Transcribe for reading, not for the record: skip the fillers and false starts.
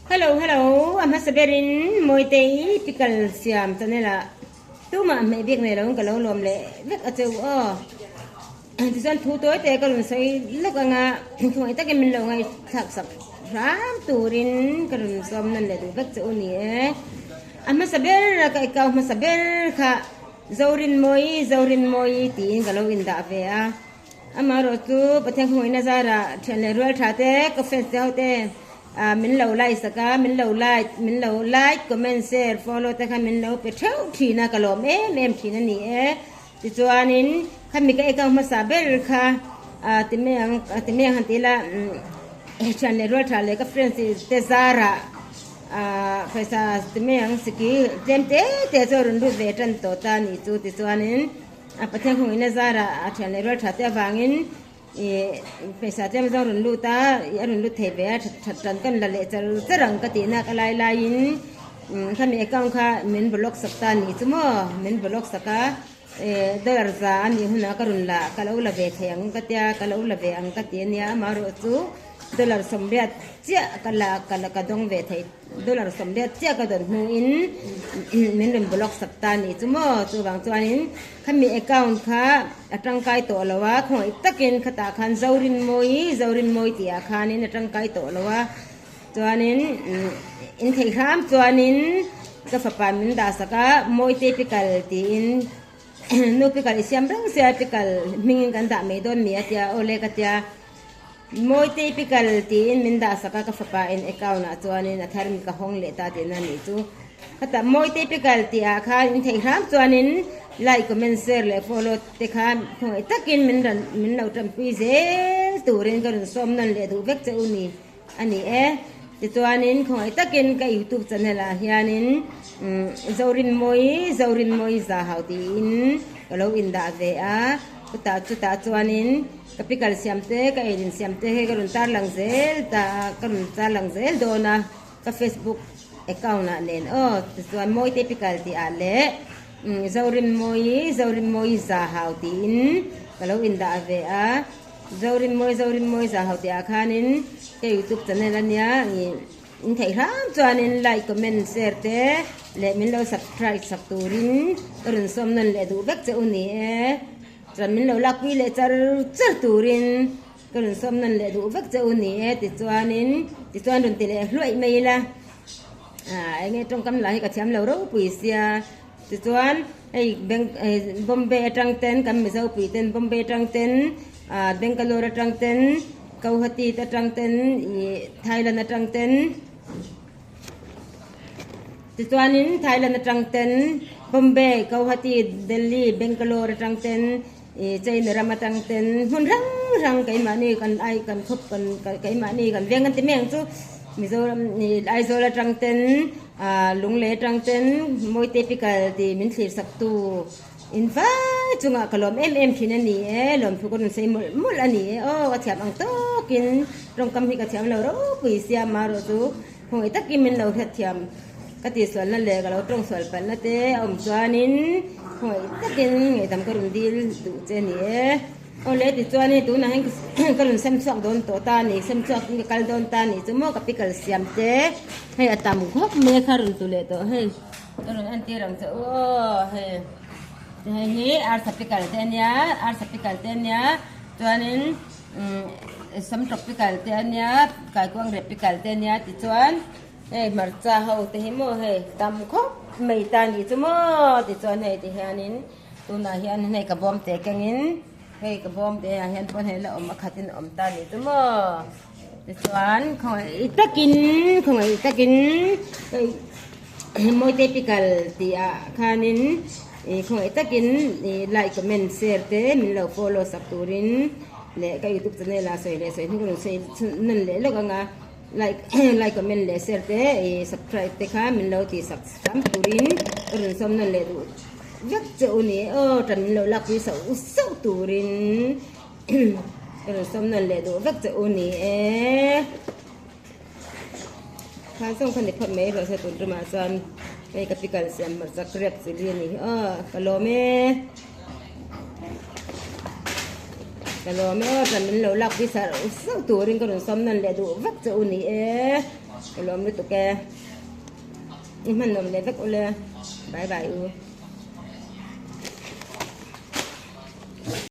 Hello hello a hmasa berin Mawitei pickle siam channel ah tumah hmeh bik nei loin ka lo lawm leh vek a cheu aw. Tichuan thu tawi te ka rawn sawi lawk anga thuhmai takin min lo ngaihthlak sak hram turin ka rawn sawm nawn leh duh vek che u ni e. A hmasa ber a ka ikau hmasa ber kha Zorinmawi Zorinmawi tiin ka lo indah ve a. Amaherawh chu Pathian khawngawihna zarah thian leh rual tha te ka fans te ho te min lo like sak a, min lo like min lo like comment share follow te kha min lo pe theuh thin a ka lawm em em thin a ni e. Tichuanin khami ka ekang hmasa ber kha ti mai ang ti mai ang han ti ila thian leh rual tha leh ka friends te zarah phaisa ti mai ang siki tlem te te chu a rawn lut ve tan tawh ta a nih chu tichuanin a Pathian khawngin a zarah a thian leh rual tha te avangin ih phaisa tlem zawng a rawn lut a a rawn lut thei ve a that tan kan la leh char char ang ka tih nak a lai laiin khami account kha min block sak ta a nih chu maw min block sak a eh dollar za a nih hunah ka rawn la ka lo la ve thei ang ka tia ka lo la ve ang ka ti a nia amaherawh chu dollar sawmriat chiah ka la ka la ka dawng ve thei dollar sawmriat chiah ka dawn hnuin min rawn block sak ta a nih chu maw chuvang chuanin Khami account kha a tangkai tawh lo a, khawngaih takin khatah khan Zorinmawi, Zorinmawi tih ah khanin a tangkai tawh lo a, chuanin in theih hram chuanin ka fapa min dah sak a, Mawite pikal tiin nu pikal i siam reng sia pikal hmingin kan dah mai dawn mi a tia, awle ka tia, Mawite pikal tiin min dah sak a ka fapa in account ah chuanin a thar mi ka hawng leh ta tihna a nih chu. Khata Mawite pikal tih ah khan in theih hram chuanin like, comment, share leh follow te kha khawngaih takin min rawn min lo tanpui zel turin ka rawn sawm nawn leh duh vek che u ni a ni e. Tichuanin khawngaih takin ka youtube channel ah hianin Zorinmawi Zorinmawi Zahau tiin ka lo indah ve a, chutah chutah chuanin Ka pikal siam te, ka eidin siam te hi ka rawn tarlang zel ta a, ka rawn tarlang zel dawn a, ka facebook account ah nen aw, tichuan Mawite pikal tih ah leh Zorinmawi, Zorinmawi Zahau tiin ka lo indah ve a, Zorinmawi, Zorinmawi Zahau tih ah khanin ka youtube channel a nia ih in theih hram chuanin like, comment, share te leh min lo subscribe sak turin ka rawn sawm nawn leh duh vek che u ni e. Chuan min lo lakpui leh char char turin ka rawn sawm nawn leh duh vek che u ni e tichuanin tichuan rawn ti leh hluaih mai ila ah eng nge tawngkam lah hi ka thiam lo ropui sia tichuan hei bank Bombay atang ten kan Mizo pui ten Bombay atang ten ah Bangalore atang ten Guwahati atang ten ih Thailand atang ten. Tichuanin Thailand atang ten Bombay, Guwahati, Delhi, Bangalore atang ten ih China ram atang ten hmun hrang hrang keimahni kan ai kan khawp kan keimahni kan veng kan ti mai ang chu Mizoram ih Aizawl atang ten ah Lunglei atang ten Mawite pikal tih min thlir sak tu in vai chungah ka lawm em em thin a ni e lawmthu ka rawn sawi mawlh mawlh a ni e aw ka thiam ang tawkin tawngkam hi ka thiam lo ropui sia marawh chu. Khawngaih takin min lo hrethiam ka tihsualna leh ka lo tawngsual palhna te a awm chuanin khawngaih takin ngaihdam ka rawn dil duh che a ni e. Aw le tichuan hei tunah hian ka rawn sem chhuak dawn tawh ta a ni, sem chhuak in ka kal dawn ta a nih chu maw ka pickle siam te hei a tam khawp mai a kha rawn tu leh tawh hei ka rawn entir ang che u aw hei hei hi arsa pickle te a nia arsa pickle te a nia chuanin. Sam tropical te a nia kaikuang rep pikal te a nia tichuan hei hmarcha ho te hi maw hei tam khawp mai ta nih chu maw tichuan hei ti hianin tunah hian hei ka bawm te kengin hei ka bawm te ah hian pawn hei la awm a khatin a awm ta nih chu maw tichuan khawngaih takin khawngaih takin hei mawite pikal tih ah khanin. Ih khawngaih takin ih like comment share te min lo follow sak turin leh ka youtube channel ah sawi leh sawi hnu ka rawn sawi nawn leh lawk ang a like like comment leh share te ih subscribe te kha min lo tih sak hram turin ka rawn sawm nawn leh duh vek che u ni aw tan min lo lakpui sauh sauh turin ka rawn sawm nawn leh duh vek che u ni e. Khan sawng kha ni phawt mai rawh se tun tumah chuan hei ka pickle siam hmarcha crab chili a ni hi aw ka lawm e. Ka lawm e aw, chuan min lo lak pui sarh sauh turin ka rawn sawm nawn leh duh vek che u ni e. Ka lawm lutuk e. I hmanawm leh vek ule. Bye bye u.